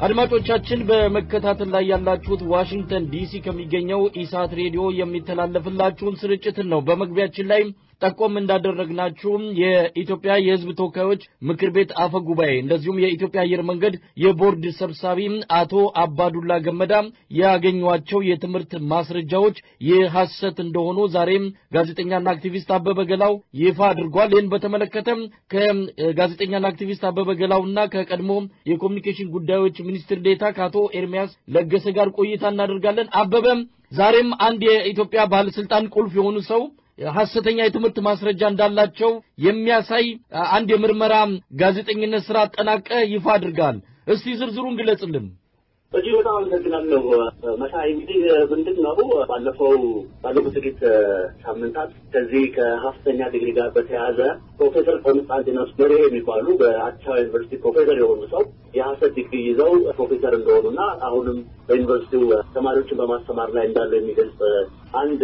አድማጮቻችን፣ በመከታተል ላይ ያላችሁት ዋሽንግተን ዲሲ ከሚገኘው ኢሳት ሬዲዮ የሚተላለፍላችሁን ስርጭትን ነው። በመግቢያችን ላይ ጠቆም እንዳደረግናችሁ የኢትዮጵያ የሕዝብ ተወካዮች ምክር ቤት አፈ ጉባኤ እንደዚሁም የኢትዮጵያ አየር መንገድ የቦርድ ሰብሳቢ አቶ አባዱላ ገመዳ ያገኟቸው የትምህርት ማስረጃዎች የሐሰት እንደሆኑ ዛሬም ጋዜጠኛና አክቲቪስት አበበ ገላው ይፋ አድርጓል። ይህን በተመለከተ ከጋዜጠኛና አክቲቪስት አበበ ገላውና ከቀድሞ የኮሚኒኬሽን ጉዳዮች ሚኒስትር ዴኤታ ከአቶ ኤርሚያስ ለገሰ ጋር ቆይታ እናደርጋለን። አበበም፣ ዛሬም አንድ የኢትዮጵያ ባለስልጣን ቁልፍ የሆኑ ሰው ሐሰተኛ የትምህርት ማስረጃ እንዳላቸው የሚያሳይ አንድ የምርመራ ጋዜጠኝነት ስራ አጠናቀ ይፋ አድርጋል። እስቲ ዝርዝሩን ግለጽልን። እጅግ በጣም አመሰግናለሁ መሳይ። እንግዲህ ምንድን ነው፣ ባለፉት ጥቂት ሳምንታት ከዚህ ከሀሰተኛ ዲግሪ ጋር በተያያዘ ፕሮፌሰር ኮንስታንቲኖስ በርሄ የሚባሉ በአዲስ አበባ ዩኒቨርሲቲ ፕሮፌሰር የሆኑ ሰው የሀሰት ዲግሪ ይዘው ፕሮፌሰር እንደሆኑና አሁንም በዩኒቨርሲቲው ተማሪዎችን በማስተማር ላይ እንዳለው የሚገልጽ አንድ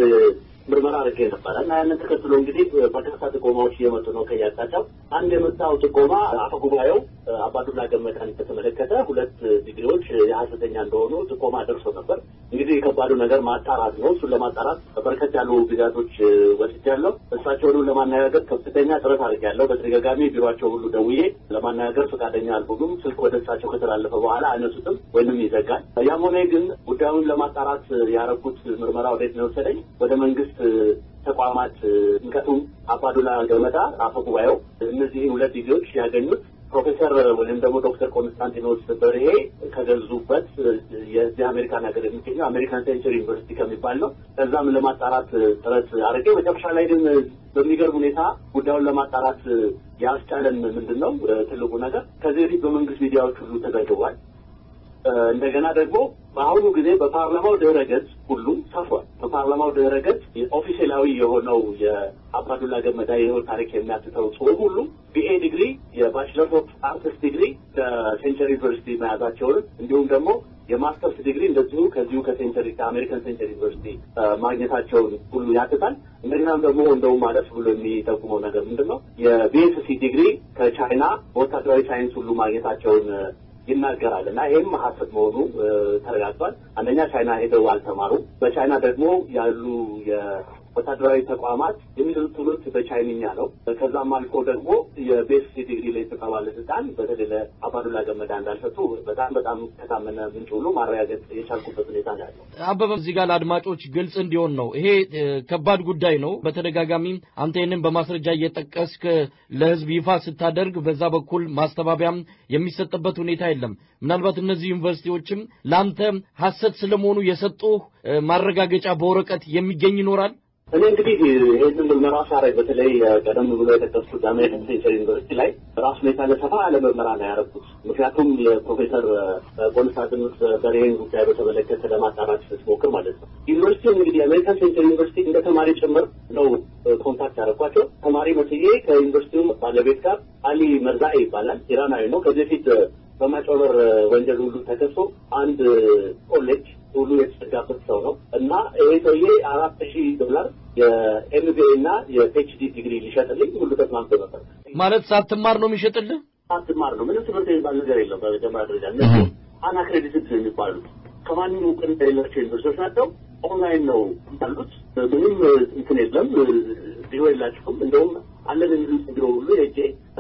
ምርመራ አድርጌ ነበረ እና ያንን ተከትሎ እንግዲህ በርካታ ጥቆማዎች እየመጡ ነው ከያቅጣጫው። አንድ የመጣው ጥቆማ አፈ ጉባኤው አባዱላ ገመዳን በተመለከተ ሁለት ዲግሪዎች የሀሰተኛ እንደሆኑ ጥቆማ ደርሶ ነበር። እንግዲህ የከባዱ ነገር ማጣራት ነው። እሱን ለማጣራት በርከት ያሉ ጊዜያቶች ወስጃለሁ። እሳቸውንም ለማነጋገር ከፍተኛ ጥረት አድርጌያለሁ። በተደጋጋሚ ቢሯቸው ሁሉ ደውዬ ለማነጋገር ፈቃደኛ አልሆኑም። ስልክ ወደ እሳቸው ከተላለፈ በኋላ አይነሱትም ወይንም ይዘጋል። ያም ሆነ ግን ጉዳዩን ለማጣራት ያረኩት ምርመራ ወዴት ነው የወሰደኝ? ወደ መንግስት ተቋማት። ምክንያቱም አባዱላ ገመዳ አፈ ጉባኤው እነዚህን ሁለት ዲግሪዎች ያገኙት ፕሮፌሰር ወይም ደግሞ ዶክተር ኮንስታንቲኖስ በርሄ ከገዙበት የዚህ አሜሪካን ሀገር የሚገኘው አሜሪካን ሴንቸሪ ዩኒቨርሲቲ ከሚባል ነው። ከዛም ለማጣራት ጥረት አድርጌ መጨረሻ ላይ ግን በሚገርም ሁኔታ ጉዳዩን ለማጣራት ያስቻለን ምንድን ነው ትልቁ ነገር፣ ከዚህ በፊት በመንግስት ሚዲያዎች ሁሉ ተዘግቧል። እንደገና ደግሞ በአሁኑ ጊዜ በፓርላማው ድህረ ገጽ ሁሉ ሰፍሯል። በፓርላማው ድህረ ገጽ ኦፊሴላዊ የሆነው የአባዱላ ገመዳ የህይወት ታሪክ የሚያትተው ጽሑፍ ሁሉ BA ዲግሪ፣ የ Bachelor of Arts ዲግሪ ከሴንቸሪ ዩኒቨርሲቲ መያዛቸውን እንዲሁም ደግሞ የማስተርስ ዲግሪ እንደዚሁ ከዚሁ ከሴንቸሪ፣ ከአሜሪካን ሴንቸሪ ዩኒቨርሲቲ ማግኘታቸውን ሁሉ ያትታል። እንደገናም ደግሞ እንደውም አለፍ ብሎ የሚጠቁመው ነገር ምንድን ነው፣ የ BSc ዲግሪ ከቻይና በወታደራዊ ሳይንስ ሁሉ ማግኘታቸውን ይናገራል እና ይህም ሀሰት መሆኑ ተረጋግጧል። አንደኛ ቻይና ሄደው አልተማሩም። በቻይና ደግሞ ያሉ የወታደራዊ ተቋማት የሚሰጡት ትምህርት በቻይንኛ ነው። ከዛም አልፎ ደግሞ የ BSc ዲግሪ ለኢትዮጵያ ባለስልጣን በተለይ ለአባዱላ ገመዳ እንዳልሰጡ በጣም በጣም ከታመነ ምንጭ ሁሉ ማረጋገጥ የቻልኩበት ሁኔታ ነው ያለው። አበበ፣ እዚህ ጋር ለአድማጮች ግልጽ እንዲሆን ነው። ይሄ ከባድ ጉዳይ ነው። በተደጋጋሚ አንተ ይህንን በማስረጃ እየጠቀስክ ለሕዝብ ይፋ ስታደርግ በዛ በኩል ማስተባበያም የሚሰጥበት ሁኔታ የለም። ምናልባት እነዚህ ዩኒቨርሲቲዎችም ለአንተ ሀሰት ስለመሆኑ የሰጡህ ማረጋገጫ በወረቀት የሚገኝ ይኖራል? እኔ እንግዲህ ይህንን ምርመራ ሳረግ በተለይ ቀደም ብሎ የጠቀስኩት አሜሪካን ሴንቸሪ ዩኒቨርሲቲ ላይ ራሱን የቻለ ሰፋ ያለ ምርመራ ነው ያደረኩት። ምክንያቱም የፕሮፌሰር ኮንስታንቲኖስ በርሄን ጉዳይ በተመለከተ ለማጣራት ስትሞክር ማለት ነው። ዩኒቨርሲቲው እንግዲህ የአሜሪካን ሴንቸሪ ዩኒቨርሲቲ እንደ ተማሪ ጭምር ነው contact ያደረኳቸው። ተማሪ መስዬ ከዩኒቨርሲቲው ባለቤት ጋር፣ አሊ መርዛኤ ይባላል፣ ኢራናዊ ነው። ከዚህ በፊት በማጭበርበር ወንጀል ሁሉ ተከሶ አንድ ኮሌጅ ሁሉ የተዘጋበት ሰው ነው እና ይሄ ሰውዬ 4000 ዶላር የ MBA እና የ PhD ዲግሪ ሊሸጥልኝ ሁሉ ተስማምቶ ነበር። ማለት ሳትማር ነው የሚሸጥልህ? ሳትማር ነው። ምንም ትምህርት የሚባል ነገር የለም። በመጀመሪያ ደረጃ እነሱ unaccredited ነው የሚባሉት። ከማንም እውቅና የሌላቸው ዩኒቨርሲቲዎች ናቸው። ኦንላይን ነው ያሉት። ምንም እንትን የለም፣ ቢሮ የላቸውም። እንደውም አለን የሚሉት ቢሮ ሁሉ ሄጄ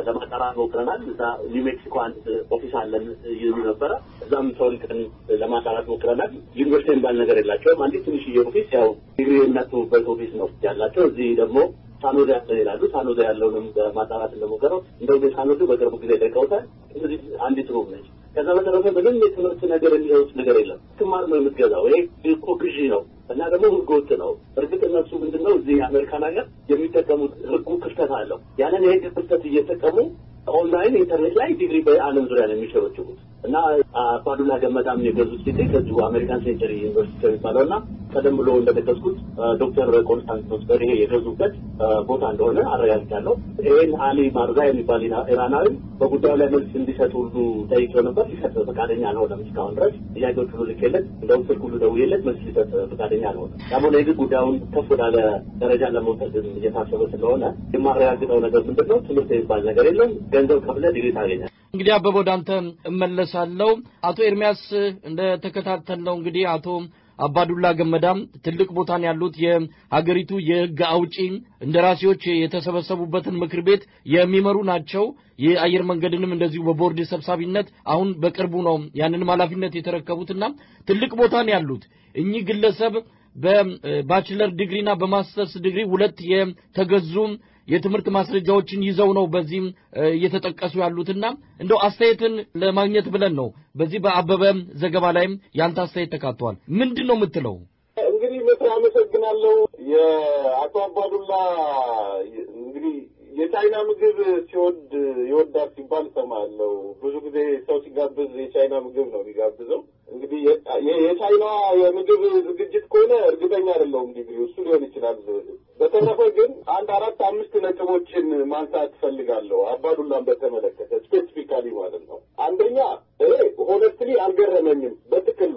ለማጣራት ሞክረናል። እዛ ኒው ሜክሲኮ አንድ office አለን ይሉ ነበረ። እዛም ሰው ልከን ለማጣራት ሞክረናል። ዩኒቨርሲቲ የሚባል ነገር የላቸውም። አንዲት ትንሽዬ office፣ ያው ዲግሪ የሚያትሙበት office ነው ያላቸው። እዚህ ደግሞ ሳንሆዜ ያለን ይላሉ። ሳንሆዜ ያለውንም በማጣራት እንደሞከረው እንደውም የሳንሆዜ በቅርቡ ጊዜ ለቀውታል። እዚህ አንዲት room ነች። ከዛ በተረፈ ምንም የትምህርት ነገር የሚሰሩት ነገር የለም። ትማር ነው የምትገዛው። ይሄ እኮ ግዢ ነው እና ደግሞ ህገ ወጥ ነው። እርግጥ እነሱ ምንድነው እዚህ አሜሪካን ሀገር የሚጠቀሙት ህጉ ክፍተት አለው። ያንን የህግ ክፍተት እየተጠቀሙ ኦንላይን ኢንተርኔት ላይ ዲግሪ በዓለም ዙሪያ ነው የሚሸበችቡት እና አባዱላ ገመዳም የገዙት ጊዜ ከዚሁ አሜሪካን ሴንቸሪ ዩኒቨርሲቲ የሚባለው እና ቀደም ብሎ እንደጠቀስኩት ዶክተር ኮንስታንቲኖስ በርሄ የገዙበት ቦታ እንደሆነ አረጋግጫለሁ። ይህን አሊ ማርዛ የሚባል ኢራናዊ በጉዳዩ ላይ መልስ እንዲሰጥ ሁሉ ጠይቄው ነበር። ሊሰጥ ፈቃደኛ አልሆነም። እስካሁን ድረስ ጥያቄዎች ሁሉ ልኬለት፣ እንደውም ስልክ ሁሉ ደውዬለት መልስ ሊሰጥ ፈቃደኛ አልሆነም። ያም ሆነ ግን ጉዳዩን ከፍ ወዳለ ደረጃ ለመውሰድ እየታሰበ ስለሆነ የማረጋግጠው ነገር ምንድን ነው? ትምህርት የሚባል ነገር የለም። ገንዘብ ከፍለህ ዲግሪ ታገኛለህ። እንግዲህ አበበ ወደ አንተ እመለሳለሁ። አቶ ኤርሚያስ እንደተከታተልነው እንግዲህ አቶ አባዱላ ገመዳም ትልቅ ቦታን ያሉት የሀገሪቱ የህግ አውጪ እንደራሴዎች የተሰበሰቡበትን ምክር ቤት የሚመሩ ናቸው። የአየር መንገድንም እንደዚሁ በቦርድ ሰብሳቢነት አሁን በቅርቡ ነው ያንንም ኃላፊነት የተረከቡትና ትልቅ ቦታን ያሉት እኚህ ግለሰብ በባችለር ዲግሪና በማስተርስ ዲግሪ ሁለት የተገዙ የትምህርት ማስረጃዎችን ይዘው ነው በዚህም እየተጠቀሱ ያሉትና እንደው አስተያየትን ለማግኘት ብለን ነው። በዚህ በአበበ ዘገባ ላይም ያንተ አስተያየት ተካቷል። ምንድነው የምትለው? እንግዲህ መቶ አመሰግናለሁ። የአቶ አባዱላ እንግዲህ የቻይና ምግብ ሲወድ ይወዳል ሲባል እሰማለሁ። ብዙ ጊዜ ሰው ሲጋብዝ የቻይና ምግብ ነው የሚጋብዘው። እንግዲህ የቻይና የምግብ ዝግጅት ከሆነ እርግጠኛ አይደለሁም ዲግሪ እሱ ሊሆን ይችላል። በተረፈ ግን አንድ 4 5 ነጥቦችን ማንሳት እፈልጋለሁ አባዱላን በተመለከተ specifically ማለት ነው። አንደኛ እኔ honestly አልገረመኝም፣ በጥቅሉ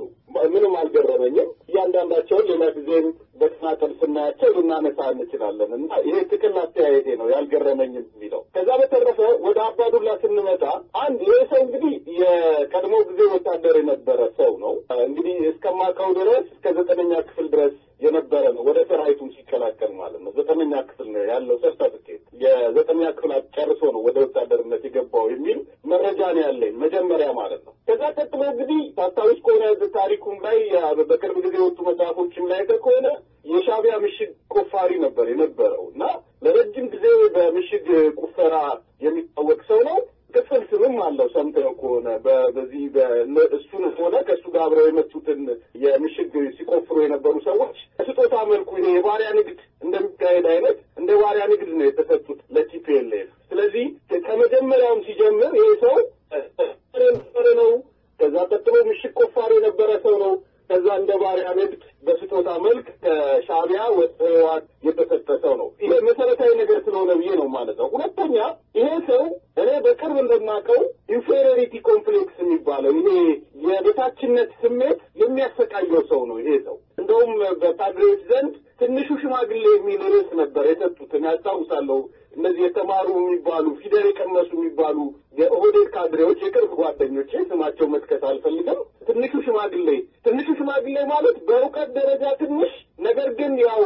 ምንም አልገረመኝም። እያንዳንዳቸውን ሌላ ጊዜም በተናጠል ስናያቸው ልናነሳ እንችላለን እና ይሄ ጥቅል አስተያየቴ ነው ያልገረመኝም የሚለው። ከዛ በተረፈ ወደ አባዱላ ስንመጣ አንድ ይሄ ሰው እንግዲህ የቀድሞ ጊዜ ወታደር የነበረ ሰው ነው። እንግዲህ እስከማውቀው ድረስ እስከ 9ኛ ክፍል ድረስ የነበረ ነው። ወደ ሰራዊቱም ሲቀላቀል ማለት ነው 9ኛ ክፍል ነው ያለው ሰርተፍኬት። የ9ኛ ክፍል ጨርሶ ነው ወደ ወታደርነት የገባው የሚል መረጃ ነው ያለኝ መጀመሪያ ማለት ነው። ከዛ ቀጥሎ እንግዲህ ታስታውስ ከሆነ ታሪኩም ላይ በቅርብ ጊዜ የወጡ መጽሐፎችም ላይ ከሆነ የሻዕቢያ ምሽግ ቆፋሪ ነበር የነበረው እና ለረጅም ጊዜ በምሽግ ቁፈራ የሚታወቅ ሰው ነው። ቅጽል ስምም አለው ሰምተው ከሆነ በዚህ እሱን ሆነ ከእሱ ጋር አብረው የመጡትን የምሽግ ሲቆፍሩ የነበሩ ሰዎች ስጦታ መልኩ ይሄ የባሪያ ንግድ እንደሚካሄድ አይነት እንደ ባሪያ ንግድ ነው የተሰጡት ለTPLF። ስለዚህ ከመጀመሪያውም ሲጀምር ይሄ ሰው ነው። ከዛ ቀጥሎ ምሽግ ቆፋሪ የነበረ ሰው ነው። ከዛ እንደ ባሪያ ንግድ በስጦታ መልክ ከሻዕቢያ ወደ ህወሓት የተሰጠ ሰው ነው። ይሄ መሰረታዊ ነገር ስለሆነ ብዬ ነው ማለት ነው። ሁለተኛ ይሄ ሰው እኔ በቅርብ እንደማውቀው inferiority complex የሚባለው ይሄ የበታችነት ስሜት የሚያሰቃየው ሰው ነው። ይሄ ሰው እንደውም በካድሬዎች ዘንድ ትንሹ ሽማግሌ የሚል ርዕስ ነበር የሰጡት። እኔ አስታውሳለሁ። እነዚህ የተማሩ የሚባሉ ፊደል የቀመሱ የሚባሉ የኦህዴድ ካድሬዎች የቅርብ ጓደኞቼ፣ ስማቸው መጥቀስ አልፈልግም፣ ትንሹ ሽማግሌ ትንሹ ሽማግሌ ማለት በእውቀት ደረጃ ትንሽ ነገር ግን ያው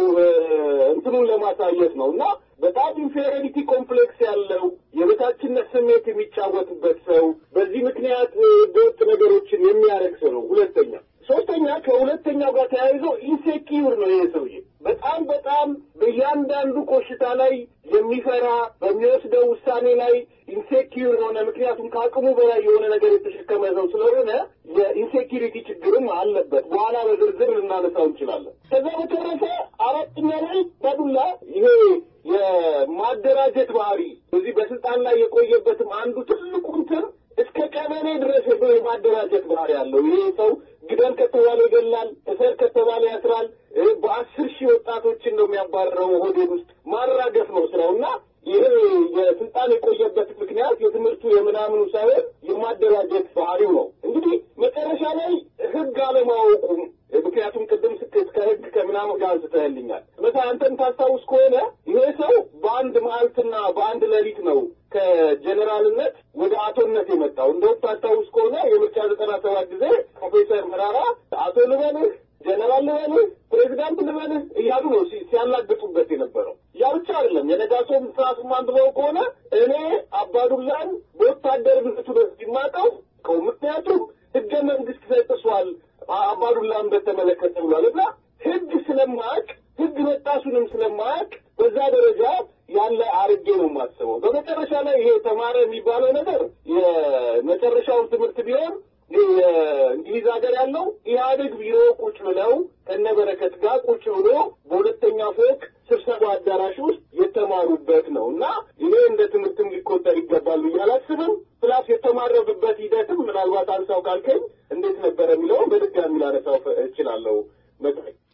እንትኑን ለማሳየት ነው እና በጣም inferiority complex ያለው የበታችነት ስሜት የሚጫወትበት ሰው፣ በዚህ ምክንያት ህገወጥ ነገሮችን የሚያደርግ ሰው ነው። ሁለተኛ ሶስተኛ ከሁለተኛው ጋር ተያይዞ insecure ነው ይሄ ሰውዬ። በጣም በጣም በእያንዳንዱ ቆሽታ ላይ የሚፈራ፣ በሚወስደው ውሳኔ ላይ insecure የሆነ፣ ምክንያቱም ከአቅሙ በላይ የሆነ ነገር የተሸከመ ሰው ስለሆነ የ insecurity ችግርም አለበት። በኋላ በዝርዝር ልናነሳው እንችላለን። ከዛ በተረፈ አራተኛ ላይ አባዱላ ይሄ የማደራጀት ባህሪ እዚህ በስልጣን ላይ የቆየበትም አንዱ ትልቁ እንትን እስከ ቀበሌ ድረስ ሄዶ የማደራጀት ባህሪ አለው። ይሄ ሰው ግደል ከተባለ ይገላል፣ እሰር ከተባለ ያስራል። በ10 ሺህ ወጣቶችን ነው የሚያባርረው። ኦህዴድ ውስጥ ማራገፍ ነው ስራውና ይሄ የስልጣን የቆየበት ምክንያት የትምህርቱ የምናምኑ ሳይሆን የማደራጀት ባህሪው ነው። እንግዲህ መጨረሻ ላይ ህግ አለማወቁም፣ ምክንያቱም ቅድም ከህግ ከምናምን ጋር አንስተህልኛል። መሳይ አንተም ታስታውስ ከሆነ ይሄ ሰው በአንድ መዓልትና በአንድ ሌሊት ነው ከጀነራልነት ወደ አቶነት የመጣው። እንደውም ታስታውስ ከሆነ የምርጫ 97 ጊዜ ፕሮፌሰር መራራ አቶ ልበልህ፣ ጀነራል ልበልህ፣ ፕሬዚዳንት ልበልህ እያሉ ነው ሲያላግጡበት የነበረው። ያ ብቻ አይደለም። የነጋሶ መጽሐፍም አንብበው ከሆነ እኔ አባዱላን በወታደርነቱ ነው የማውቀው፣ ምክንያቱም ህገ መንግስት ተጥሷል አባዱላን በተመለከተ ብሏል። እና ህግ ስለማያውቅ ህግ መጣሱንም ስለማያውቅ በዛ ደረጃ ያለ አርጌ ነው የማስበው። በመጨረሻ ላይ ይሄ ተማረ የሚባለው ነገር የመጨረሻውን ትምህርት ቢሆን እንግሊዝ ሀገር ያለው ኢህአዴግ ቢሮ ቁጭ ብለው ከነበረከት ጋር ቁጭ ብሎ በሁለተኛ ፎቅ ስብሰባ አዳራሽ ውስጥ የተማሩበት ነው እና ይሄ እንደ ትምህርትም ሊቆጠር ይገባል ብዬ አላስብም። plus የተማረበት ሂደትም ምናልባት አንሳው ካልከኝ እንዴት ነበር የሚለውን በድጋሚ ላነሳው እችላለሁ።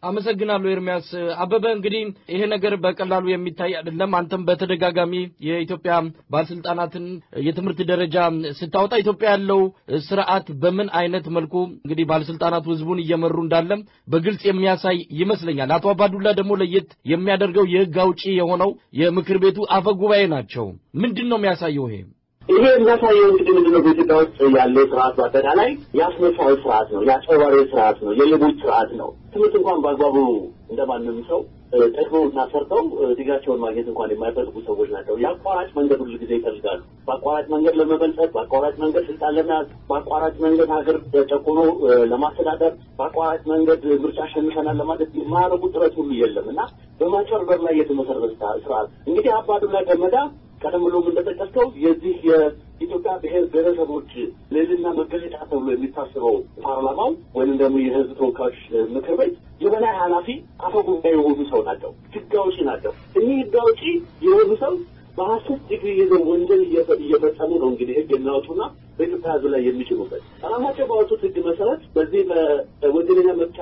አመሰግናለሁ ኤርሚያስ አበበ። እንግዲህ ይሄ ነገር በቀላሉ የሚታይ አይደለም። አንተም በተደጋጋሚ የኢትዮጵያ ባለስልጣናትን የትምህርት ደረጃ ስታወጣ ኢትዮጵያ ያለው ስርዓት በምን አይነት መልኩ እንግዲህ ባለስልጣናቱ ህዝቡን እየመሩ እንዳለም በግልጽ የሚያሳይ ይመስለኛል። አቶ አባዱላ ደግሞ ለየት የሚያደርገው የህግ አውጪ የሆነው የምክር ቤቱ አፈ ጉባኤ ናቸው። ምንድነው የሚያሳየው ይሄ? ይሄ የሚያሳየው እንግዲህ ምንድነው? በኢትዮጵያ ውስጥ ያለው ስርዓት በአጠቃላይ የአስመሳዮች ስርዓት ነው፣ የአጭበርባሪዎች ስርዓት ነው፣ የሌቦች ስርዓት ነው። ትምህርት እንኳን በአግባቡ እንደማንም ሰው ጠቅመው እና ሰርተው ዲግሪያቸውን ማግኘት እንኳን የማይፈልጉ ሰዎች ናቸው። የአቋራጭ መንገድ ሁሉ ጊዜ ይፈልጋሉ። በአቋራጭ መንገድ ለመበልጸግ፣ በአቋራጭ መንገድ ስልጣን ለመያዝ፣ በአቋራጭ መንገድ ሀገር ጨቁኖ ለማስተዳደር፣ በአቋራጭ መንገድ ምርጫ አሸንፈናል ለማለት የማያደርጉት ጥረት ሁሉ የለም እና በማጭበርበር ላይ የተመሰረተ ስርዓት። እንግዲህ አባዱላ ገመዳ ቀደም ብሎም እንደጠቀስከው የዚህ የኢትዮጵያ ብሔር ብሔረሰቦች ልዕልና መገለጫ ተብሎ የሚታሰበው ፓርላማው ወይም ደግሞ የሕዝብ ተወካዮች ምክር ቤት የበላይ ኃላፊ አፈ ጉባኤ የሆኑ ሰው ናቸው። ሕግ አውጪ ናቸው። እኚህ ሕግ አውጪ የሆኑ ሰው በሐሰት ዲግሪ ይዘው ወንጀል እየፈጸሙ ነው እንግዲህ ሕግ የሚያወጡና በኢትዮጵያ ሕዝብ ላይ የሚጭኑበት። ራሳቸው ባወጡት ሕግ መሰረት በዚህ በወንጀለኛ መቅጫ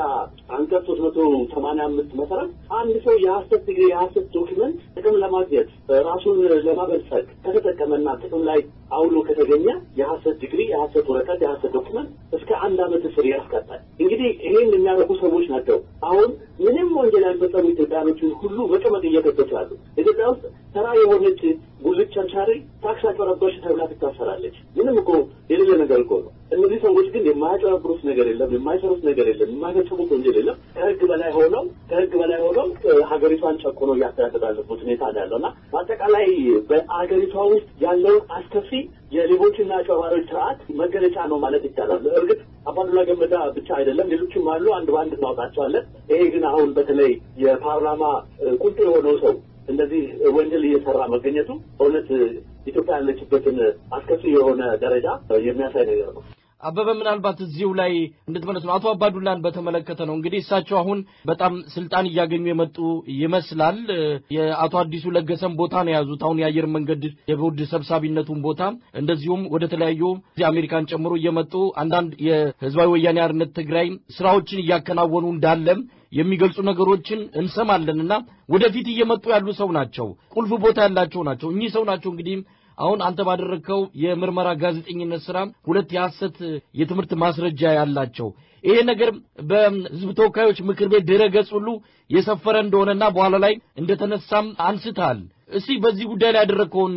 አንቀጽ 385 መሰረት አንድ ሰው የሐሰት ዲግሪ፣ የሐሰት document ጥቅም ለማግኘት፣ ራሱን ለማበልጸግ ከተጠቀመና ጥቅም ላይ አውሎ ከተገኘ የሐሰት ዲግሪ፣ የሐሰት ወረቀት፣ የሐሰት document እስከ 1 ዓመት እስር ያስቀጣል። እንግዲህ ይሄን የሚያደርጉ ሰዎች ናቸው አሁን ምንም ወንጀል ያልፈጸሙ ኢትዮጵያኖችን ሁሉ መቀመቅ እየከተቱ ያሉ። ኢትዮጵያ ውስጥ ተራ የሆነች ጉልት ቸርቻሪ ታክስ አጭበረበርሽ ተብላ ትታሰራለች። ምንም እኮ የሌለ ነገር እኮ ነው። እነዚህ ሰዎች ግን የማያጭበረብሩት ነገር የለም፣ የማይሰሩት ነገር የለም፣ የማይፈጽሙት ወንጀል የለም። ከህግ በላይ ሆነው ሀገሪቷን ጨቁነው እያስተዳደሩ ያለበት ሁኔታ ነው ያለው እና በአጠቃላይ በሀገሪቷ ውስጥ ያለውን አስከፊ የሌቦችና አጭበርባሪዎች ስርዓት መገለጫ ነው ማለት ይቻላል። እርግጥ አባዱላ ገመዳ ብቻ አይደለም፣ ሌሎችም አሉ። አንድ በአንድ እናውቃቸዋለን። ይሄ ግን አሁን በተለይ የፓርላማ ቁንጮ የሆነው ሰው እንደዚህ ወንጀል እየሰራ መገኘቱ በእውነት ኢትዮጵያ ያለችበትን አስከፊ የሆነ ደረጃ የሚያሳይ ነገር ነው። አበበ፣ ምናልባት እዚሁ ላይ እንድትመለስ ነው። አቶ አባዱላን በተመለከተ ነው እንግዲህ እሳቸው አሁን በጣም ስልጣን እያገኙ የመጡ ይመስላል። የአቶ አዲሱ ለገሰን ቦታ ነው የያዙት አሁን የአየር መንገድ የቦርድ ሰብሳቢነቱን ቦታ፣ እንደዚሁም ወደ ተለያዩ አሜሪካን ጨምሮ እየመጡ አንዳንድ የህዝባዊ ወያኔ ሓርነት ትግራይ ስራዎችን እያከናወኑ እንዳለም የሚገልጹ ነገሮችን እንሰማለንና ወደፊት እየመጡ ያሉ ሰው ናቸው። ቁልፍ ቦታ ያላቸው ናቸው። እኚህ ሰው ናቸው እንግዲህ አሁን አንተ ባደረግከው የምርመራ ጋዜጠኝነት ስራ 2 የሐሰት የትምህርት ማስረጃ ያላቸው። ይሄ ነገር በህዝብ ተወካዮች ምክር ቤት ድረገጽ ሁሉ የሰፈረ እንደሆነና በኋላ ላይ እንደተነሳም አንስተሃል። እስቲ በዚህ ጉዳይ ላይ ያደረግከውን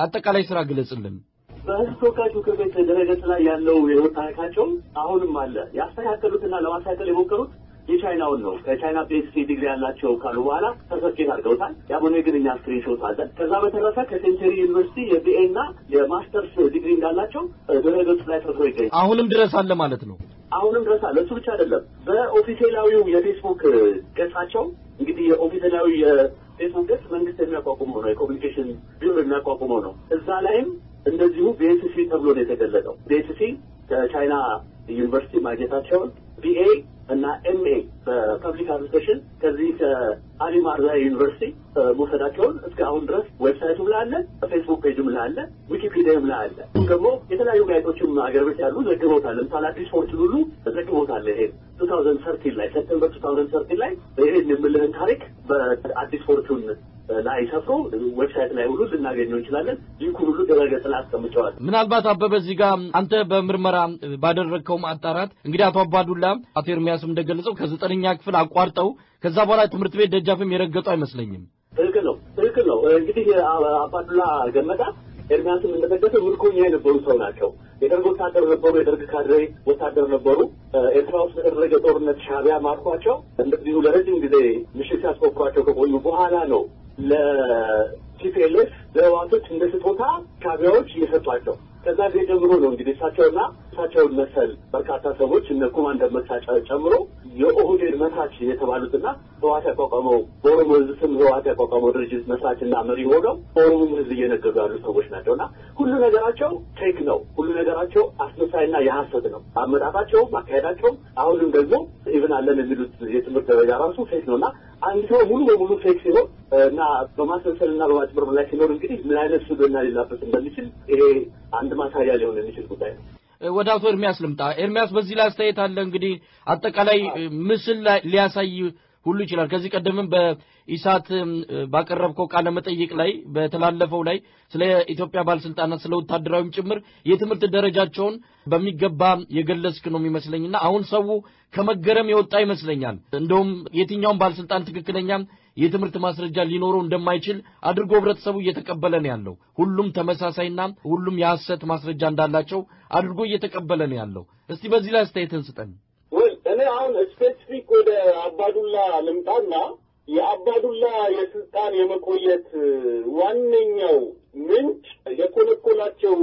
አጠቃላይ ስራ ግለጽልን። በህዝብ ተወካዮች ምክር ቤት ድረገጽ ላይ ያለው የህይወት ታሪካቸው አሁንም አለ። ያስተካከሉትና ለማስተካከል የሞከሩት የቻይናውን ነው። ከቻይና PhD ዲግሪ ያላቸው ካሉ በኋላ ሰርተፍኬት አድርገውታል። ያም ሆነ ግን እኛ screenshot አለን። ከዛ በተረፈ ከሴንቸሪ ዩኒቨርሲቲ የ BA እና የማስተርስ ዲግሪ እንዳላቸው ድረገጹ ላይ ሰፍሮ ይገኛል። አሁንም ድረስ አለ ማለት ነው። አሁንም ድረስ አለ። እሱ ብቻ አይደለም። በኦፊሴላዊው የፌስቡክ ገጻቸው፣ እንግዲህ የኦፊሴላዊ የፌስቡክ ገጽ መንግስት የሚያቋቁመው ነው፣ የኮሚኒኬሽን ቢሮ የሚያቋቁመው ነው። እዛ ላይም እንደዚሁ BSc ተብሎ ነው የተገለጠው። BSc ከቻይና ዩኒቨርሲቲ ማግኘታቸውን፣ BA እና MA በ public administration ከዚህ ከአሊ ማርዛ ዩኒቨርሲቲ መውሰዳቸውን እስከ አሁን ድረስ website ኡም ላይ አለ፣ ፌስቡክ page ኡም ላይ አለ፣ ዊኪፒዲያም ላይ አለ። ደግሞ የተለያዩ ጋዜጦችም ሀገር ቤት ያሉ ዘግበውታል። ለምሳሌ አዲስ ፎርቹን ሁሉ ዘግበውታል። ይሄ 2013 ላይ፣ September 2013 ላይ ይሄን የምልህን ታሪክ በአዲስ ፎርቹን ላይ ሰፍሮ website ላይ ሁሉ ልናገኘው እንችላለን። link ኡን ሁሉ ድረገጽ ላይ አስቀምጨዋል። ምናልባት አበበ እዚህ ጋር አንተ በምርመራ ባደረግከው ማጣራት እንግዲህ አቶ አባዱላ፣ አቶ ኤርሚያስም እንደገለጸው ከ9ኛ ክፍል አቋርጠው ከዛ በኋላ ትምህርት ቤት ደጃፍም የረገጡ አይመስለኝም። ትክክል ነው፣ ትክክል ነው። እንግዲህ አባዱላ ገመዳ ኤርሚያስም እንደጠቀሰው ምርኮኛ የነበሩ ሰው ናቸው። የደርግ ወታደር ነበሩ። የደርግ ካድሬ ወታደር ነበሩ። ኤርትራ ውስጥ በተደረገ ጦርነት ሻዕቢያ ማርኳቸው እንደዚሁ ለረጅም ጊዜ ምሽግ ሲያስቆፍሯቸው ከቆዩ በኋላ ነው ለ TPLF ለህወሓቶች እንደ ስጦታ ሻዕቢያዎች እየሰጧቸው። ከዛ ጊዜ ጀምሮ ነው እንግዲህ እሳቸውና እሳቸውን መሰል በርካታ ሰዎች እነ ኮማንደር መርሳ ጨምሮ የኦህዴድ መስራች የተባሉትና ህወሓት ያቋቋመው፣ በኦሮሞ ህዝብ ስም ህወሓት ያቋቋመው ድርጅት መስራችና መሪ ሆነው በኦሮሞ ህዝብ እየነገዱ ያሉ ሰዎች ናቸው እና ሁሉ ነገራቸው fake ነው። ሁሉ ነገራቸው አስመሳይና የሐሰት ነው። አመጣጣቸውም አካሄዳቸውም አሁንም ደግሞ even አለን የሚሉት የትምህርት ደረጃ ራሱ fake ነው እና አንድ ሰው ሙሉ በሙሉ fake ሲሆን እና በማስመሰልና በማጭበርበር ላይ ሲኖር እንግዲህ ምን አይነት ስብዕና ሊላበስ እንደሚችል ይሄ አንድ ማሳያ ሊሆን የሚችል ጉዳይ ነው። ወደ አቶ ኤርሚያስ ልምጣ። ኤርሚያስ፣ በዚህ ላይ አስተያየት አለ። እንግዲህ አጠቃላይ ምስል ሊያሳይ ሁሉ ይችላል። ከዚህ ቀደምም በኢሳት ባቀረብከው ቃለ መጠይቅ ላይ በተላለፈው ላይ ስለ ኢትዮጵያ ባለስልጣናት፣ ስለ ወታደራዊም ጭምር የትምህርት ደረጃቸውን በሚገባ የገለጽክ ነው የሚመስለኝና አሁን ሰው ከመገረም የወጣ ይመስለኛል። እንደውም የትኛውም ባለስልጣን ትክክለኛ የትምህርት ማስረጃ ሊኖረው እንደማይችል አድርጎ ህብረተሰቡ እየተቀበለ ነው ያለው። ሁሉም ተመሳሳይና ሁሉም የሐሰት ማስረጃ እንዳላቸው አድርጎ እየተቀበለ ነው ያለው። እስቲ በዚህ ላይ አስተያየትህን ስጠን። ወይ እኔ አሁን specific ወደ አባዱላ ልምጣና የአባዱላ የስልጣን የመቆየት ዋነኛው ምንጭ የኮለኮላቸው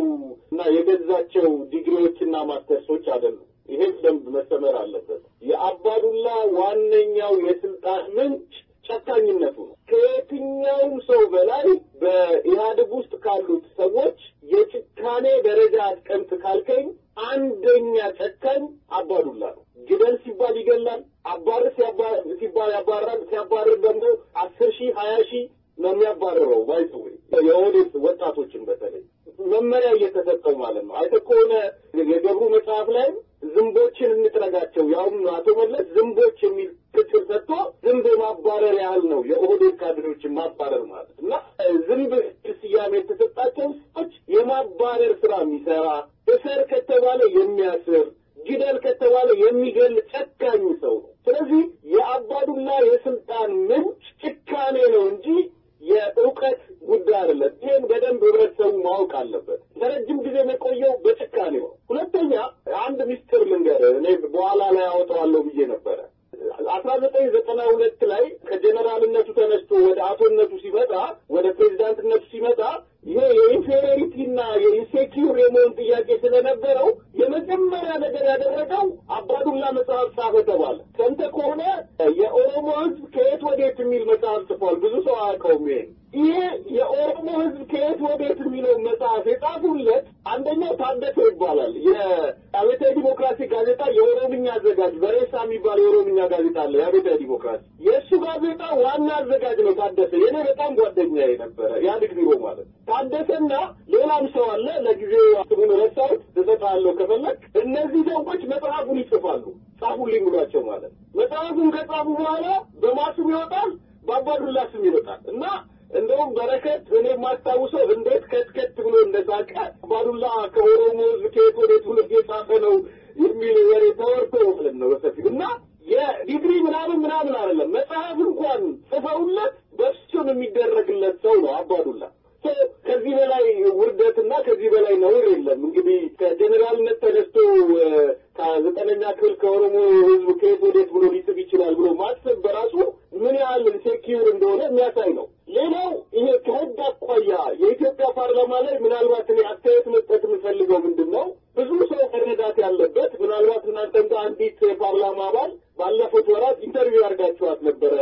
እና የገዛቸው ዲግሪዎችና ማስተርሶች አይደሉም። ይሄ በደንብ መሰመር አለበት። የአባዱላ ዋነኛው የስልጣን ምንጭ ጨካኝነቱ ነው። ከየትኛውም ሰው በላይ በኢህአዴግ ውስጥ ካሉት ሰዎች የጭካኔ ደረጃ አስቀምጥ ካልከኝ አንደኛ ጨካኝ አባዱላ ነው። ግደል ሲባል ይገላል፣ አባርር ሲባል ያባርራል። ሲያባርር ደግሞ 10 ሺህ 20 ሺህ ነው የሚያባርረው። By the way የኦህዴድ ወጣቶችን በተለይ መመሪያ እየተሰጠው ማለት ነው። አይተህ ከሆነ የገብሩ መጽሐፍ ላይ ዝንቦችን እንጥረጋቸው፣ ያውም አቶ መለስ ዝንቦች የሚል ቅጽል ሰጥቶ ዝንብ ማባረር ያህል ነው የኦህዴድ ካድሬዎችን ማባረር ማለት እና ዝንብ ስያሜ የተሰጣቸው ሰዎች የማባረር ስራ የሚሰራ፣ እሰር ከተባለ የሚያስር፣ ግደል ከተባለ የሚገል ጨካኝ ሰው ነው። ስለዚህ የአባዱላ የስልጣን ምንጭ ጭካኔ ነው እንጂ የእውቀት ጉዳይ አይደለም። ይሄን በደንብ ህብረተሰቡ ማወቅ አለበት። ለረጅም ጊዜ የቆየው በጭካኔ ነው። ሁለተኛ አንድ ሚስጥር ልንገርህ፣ እኔ በኋላ ላይ አወጣዋለሁ ብዬ ነበረ። 1992 ላይ ከጀነራልነቱ ተነስቶ ወደ አቶነቱ ሲመጣ፣ ወደ ፕሬዚዳንትነቱ ሲመጣ ይሄ የ inferiority እና የ insecure የመሆን ጥያቄ ስለነበረው የመጀመሪያ ነገር ያደረገው አባዱላ መጽሐፍ ጻፈ ተባለ። ሰምተህ ከሆነ የኦሮሞ ህዝብ ከየት ወዴት የሚል መጽሐፍ ጽፏል። ብዙ ሰው አያውቀውም ይሄን። ይሄ የኦሮሞ ህዝብ ከየት ወዴት የሚለው መጽሐፍ የጻፉለት አንደኛው ታደሰ ይባላል። የአብዮታዊ ዲሞክራሲ ጋዜጣ የኦሮምኛ አዘጋጅ፣ በሬሳ የሚባል የኦሮምኛ ጋዜጣ አለ፣ የአብዮታዊ ዲሞክራሲ። የእሱ ጋዜጣ ዋና አዘጋጅ ነው ታደሰ። የኔ በጣም ጓደኛዬ ነበረ፣ ኢህአዴግ ቢሮ ማለት። ታደሰና ሌላም ሰው አለ፣ ለጊዜው ስሙን ረሳሁት፣ እሰጥሃለሁ ከፈለግ። እነዚህ ሰዎች መጽሐፉን ይጽፋሉ። ጻፉልኝ ብሏቸው ማለት መጽሐፉን ከጻፉ በኋላ በማስም ይወጣል፣ በአባዱላ ስም ይወጣል። እና እንደውም በረከት እኔ የማስታውሰው እንዴት ከትከት ብሎ እንደሳቀ፣ አባዱላ ከኦሮሞ ህዝብ ከየት ወዴት ብሎ እየጻፈ ነው የሚል ወሬ ተወርቶ ማለት ነው በሰፊው። እና የዲግሪ ምናምን ምናምን አይደለም፣ መጽሐፍ እንኳን ጽፈውለት በሱም የሚደረግለት ሰው ነው አባዱላ። ከዚህ በላይ ውርደትና ከዚህ በላይ ነውር የለም። እንግዲህ ከጀኔራልነት ተነስቶ ከዘጠነኛ ክፍል ከኦሮሞ ህዝብ ከየት ወዴት ብሎ ሊጽፍ ይችላል ብሎ ማሰብ በራሱ ምን ያህል insecure እንደሆነ የሚያሳይ ነው። ሌላው ይሄ ከህግ አኳያ የኢትዮጵያ ፓርላማ ላይ ምናልባት እኔ አስተያየት መስጠት የምፈልገው ምንድን ነው፣ ብዙ ሰው መረዳት ያለበት፣ ምናልባት እናንተም ጋር አንዲት የፓርላማ አባል ባለፉት ወራት interview አድርጋችኋት ነበረ፣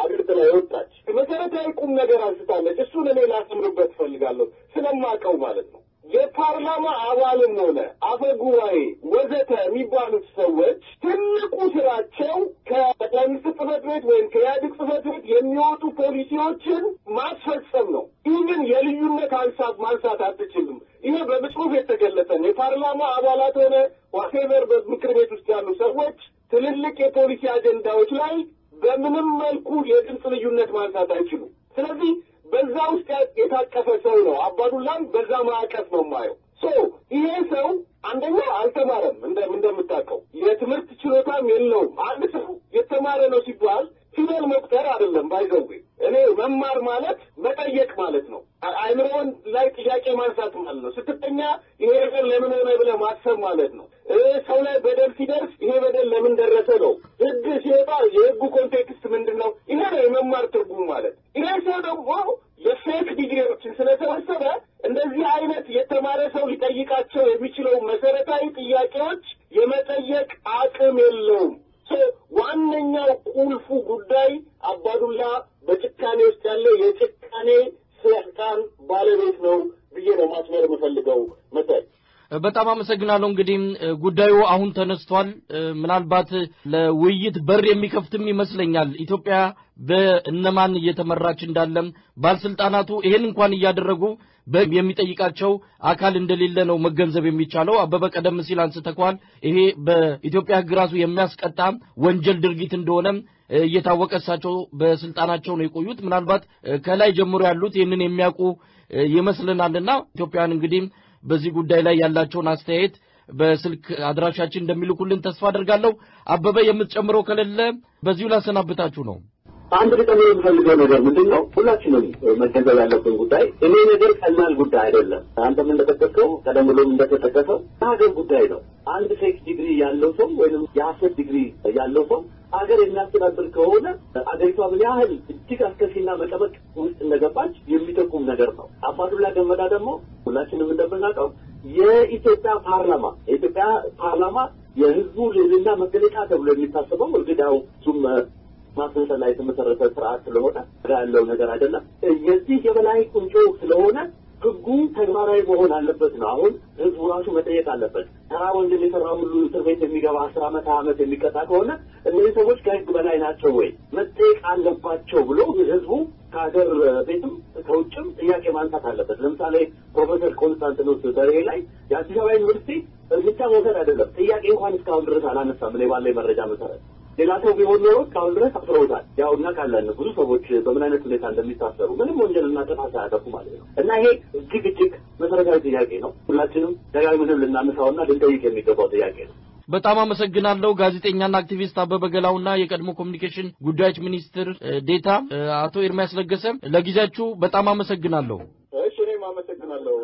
አገር ጥላ የወጣች መሰረታዊ ቁም ነገር አንስታለች። እሱን እኔ ላሰምርበት እፈልጋለሁ ስለማውቀው ማለት ነው። የፓርላማ አባልም ሆነ አፈ ጉባኤ ወዘተ የሚባሉት ሰዎች ትልቁ ስራቸው ከጠቅላይ ሚኒስትር ጽህፈት ቤት ወይም ከኢህአዴግ ጽህፈት ቤት የሚወጡ ፖሊሲዎችን ማስፈጸም ነው። Even የልዩነት ሀሳብ ማንሳት አትችልም። ይሄ በጽሁፍ የተገለጸ ነው። የፓርላማ አባላት ሆነ whatever በምክር ቤት ውስጥ ያሉ ሰዎች ትልልቅ የፖሊሲ አጀንዳዎች ላይ በምንም መልኩ የድምፅ ልዩነት ማንሳት አይችሉም። ስለዚህ በዛ ውስጥ የታቀፈ ሰው ነው። አባዱላም በዛ ማዕቀፍ ነው የማየው። So ይሄ ሰው አንደኛ አልተማረም፣ እንደምታውቀው የትምህርት ችሎታም የለውም። አንድ ሰው የተማረ ነው ሲባል ፊደል መቁጠር አይደለም። By the way እኔ መማር ማለት መጠየቅ ማለት ነው። አይምሮን ላይ ጥያቄ ማንሳት ማለት ነው። ስትተኛ ይሄ ነገር ለምን ሆነ ብለህ ማሰብ ማለት ነው። ሰው ላይ በደል ሲደርስ ይሄ በደል ለምን ደረሰ ነው። ህግ ሲወጣ የህጉ context ምንድን ነው? ይሄ ነው የመማር ትርጉም ማለት። ይሄ ሰው ደግሞ የ fake ዲግሪዎችን ስለሰበሰበ እንደዚህ አይነት የተማረ ሰው ሊጠይቃቸው የሚችለው መሰረታዊ ጥያቄዎች የመጠየቅ አቅም የለውም። ዋነኛው ቁልፉ ጉዳይ አባዱላ በጭካኔ ውስጥ ያለ የጭካኔ ስልጣን ባለቤት ነው ብዬ ነው ማስመር የምፈልገው መሳይ። በጣም አመሰግናለሁ። እንግዲህ ጉዳዩ አሁን ተነስቷል። ምናልባት ለውይይት በር የሚከፍትም ይመስለኛል። ኢትዮጵያ በእነማን እየተመራች እንዳለም፣ ባለስልጣናቱ ይሄን እንኳን እያደረጉ የሚጠይቃቸው አካል እንደሌለ ነው መገንዘብ የሚቻለው። አበበ ቀደም ሲል አንስተኳል። ይሄ በኢትዮጵያ ሕግ ራሱ የሚያስቀጣ ወንጀል ድርጊት እንደሆነ እየታወቀ እሳቸው በስልጣናቸው ነው የቆዩት። ምናልባት ከላይ ጀምሮ ያሉት ይህንን የሚያውቁ ይመስለናልና ኢትዮጵያን እንግዲህ በዚህ ጉዳይ ላይ ያላቸውን አስተያየት በስልክ አድራሻችን እንደሚልኩልን ተስፋ አደርጋለሁ። አበበ የምትጨምረው ከሌለ በዚሁ ላሰናብታችሁ ነው። አንድ ልጨምር የምፈልገው ነገር ምንድን ነው? ሁላችንም መገንዘብ ያለብን ጉዳይ ይሄ ነገር ቀላል ጉዳይ አይደለም። አንተም እንደጠቀስከው፣ ቀደም ብሎም እንደተጠቀሰው ሀገር ጉዳይ ነው። አንድ fake ዲግሪ ያለው ሰው ወይም የሀሰት ዲግሪ ያለው ሰው ሀገር የሚያስተዳድር ከሆነ አገሪቷ ምን ያህል እጅግ አስከፊና መቀመቅ ውስጥ እንደገባች የሚጠቁም ነገር ነው። አባዱላ ገመዳ ደግሞ ሁላችንም እንደምናውቀው የኢትዮጵያ ፓርላማ የህዝቡ ልዕልና መገለጫ ተብሎ የሚታሰበው፣ እርግጥ ያው እሱም ማስመሰል ላይ የተመሰረተ ስርዓት ስለሆነ ያለው ነገር አይደለም። የዚህ የበላይ ቁንጮ ስለሆነ ህጉ ተግባራዊ መሆን አለበት ነው። አሁን ህዝቡ ራሱ መጠየቅ አለበት። ተራ ወንጀል የሰራ ሁሉ እስር ቤት የሚገባ፣ 10 ዓመት፣ 20 ዓመት የሚቀጣ ከሆነ እነዚህ ሰዎች ከህግ በላይ ናቸው ወይ፣ መጠየቅ አለባቸው ብሎ ህዝቡ ከሀገር ቤትም ከውጭም ጥያቄ ማንሳት አለበት። ለምሳሌ ፕሮፌሰር ኮንስታንቲኖስ በርሄ ላይ የአዲስ አበባ ዩኒቨርሲቲ እርምጃ መውሰድ አይደለም ጥያቄ እንኳን እስካሁን ድረስ አላነሳም። እኔ ባለኝ መረጃ መሰረት ሌላ ሰው ቢሆን ኖሮ እስካሁን ድረስ አስረውታል። ያው እናውቃለን ብዙ ሰዎች በምን አይነት ሁኔታ እንደሚታሰሩ፣ ምንም ወንጀልና ጥፋት ሳያጠፉ ማለት ነው። እና ይሄ እጅግ እጅግ መሰረታዊ ጥያቄ ነው። ሁላችንም ደጋግመንም ልናነሳውና ልንጠይቅ የሚገባው ጥያቄ ነው። በጣም አመሰግናለሁ። ጋዜጠኛና አክቲቪስት አበበ ገላውና የቀድሞ ኮሚኒኬሽን ጉዳዮች ሚኒስትር ዴታ አቶ ኤርሚያስ ለገሰ፣ ለጊዜያችሁ በጣም አመሰግናለሁ። እሺ፣ እኔም አመሰግናለሁ።